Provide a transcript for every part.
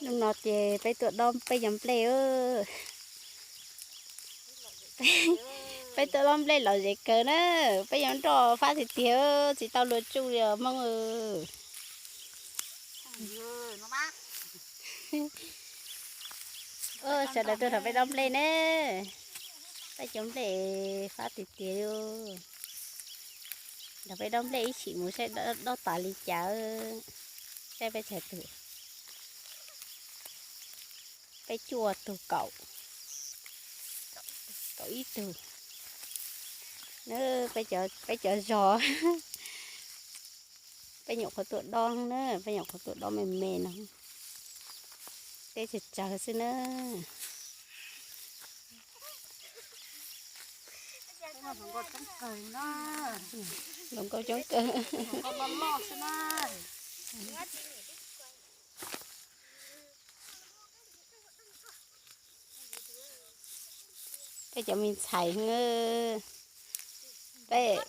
Hnub no ces peb tuaj dob peb cov nplej. Peb tuaj dob nplej lom zem kawg na. Peb cov nroj fab tiag tiag, tsis tau luag tsuj li os Hmoob. Sawv daws tuaj nrog peb dob nplej ne. Peb cov nplej fab tiag tiag li. Nrog peb dob nplej ib sim mus saib dob tas li cas. Saib peb tsawg tus. Peb cuaj tug, kaum, kaum ib tug. Peb cov zog, peb nyuam qhuav tuaj dob na, peb nyuam qhuav tuaj dob me me no. Teb tsawg tsawg xwb na. Hluas nkauj coob kawg. Peb cov me ntxhais, peb,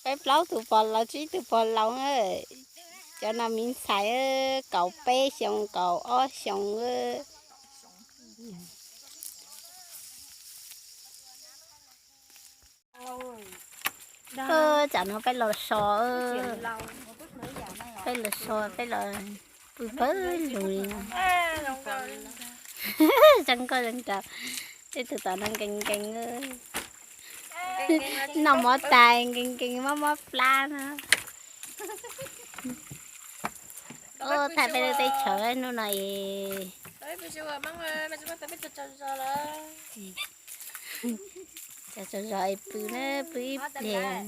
peb plaub tug pog laus, tsib tug pog laus. Cov no me ntxhais, kaum peb xyoos, kaum ob xyoos. Tsam no peb los so, peb los so, peb los pw pawg lug li no. Zoo nkauj zoo nraug, tej tug tom no nkees nkees, noj mov tas nkees nkees mob mob plab no. Thaij peb lub teb chaws hnub no es cov tsaug zog es pw na, pw ib pliag.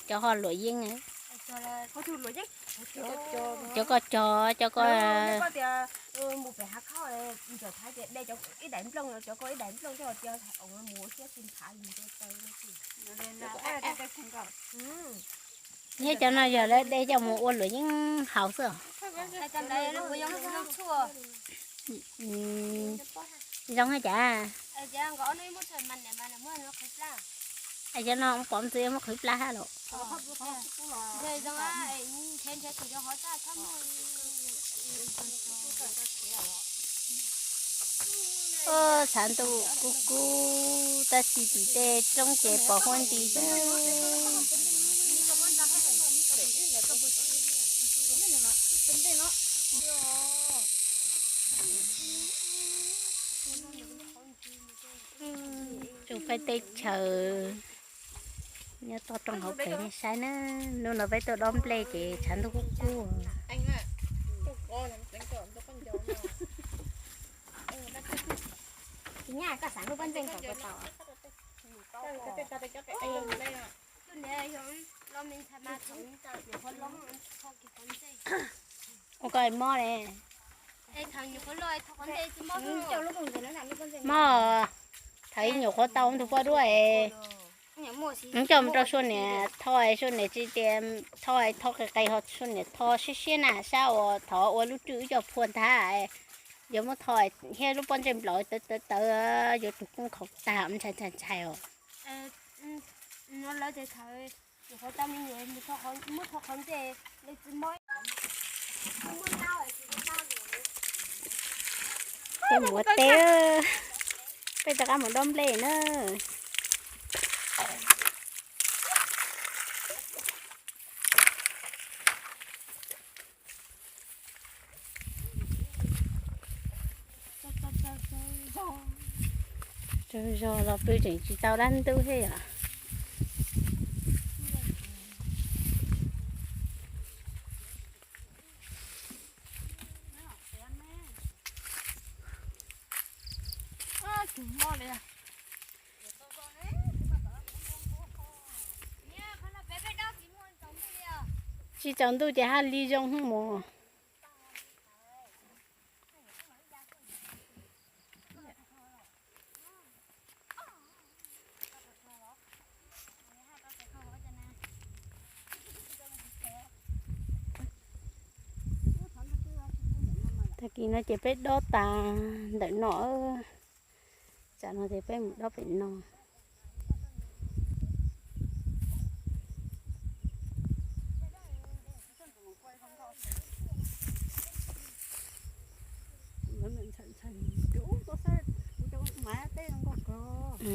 Cov ho luam yeeb, cov koj cog, cov koj Thiab cov no yog lawv de coj mus ua luam yeeb haus xwb. Zoo cas? Cov no pom ntxwv muab qhwv plab hab los. Tshav ntuj kub kub tab sis tim tej roob ces pos huab nti xwb. Tsuas peb teb chaws nyob toj roob hauv pes nej saib na. Hnub no peb tuaj dob nplej ces tshav ntuj kub kub. Ua koj mob ne. Mob, thaum ib nyuam qhuav tau ntug poj duaj es coj mus rau Suab niam tho, Suab niam tsis tias tho, tho qis qis ho Suab niam tho siab siab na, sab uas thov ua lub rwj wb coj phua ntag. Yuav muab tho thiab lub pob ntseg nplaum tawv tawv tawv, yuav tus koob khaus tag ntshai ntshai ntshai os. Peb mus ua teb, peb rov qab mus dob nplej na. Tsaug zog los pw tseem tsis tau dab ntub thiab yom. Tsis tsaus ntuj ces haj li zoo mus. Tag kis no ces peb dob tas ntawm no, tsam no ces peb mus dob pem no. Twb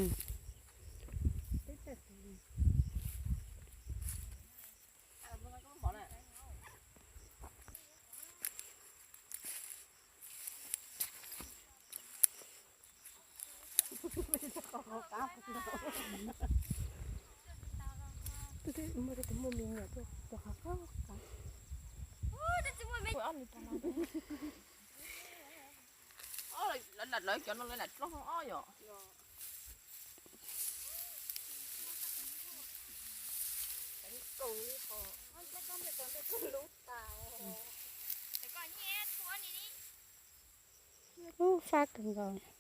muaj tus muaj me nyuam tuaj, tuaj qab qab. Lawv cov no lawv lam dlob ob yom. Ub, fab kawg nkaus.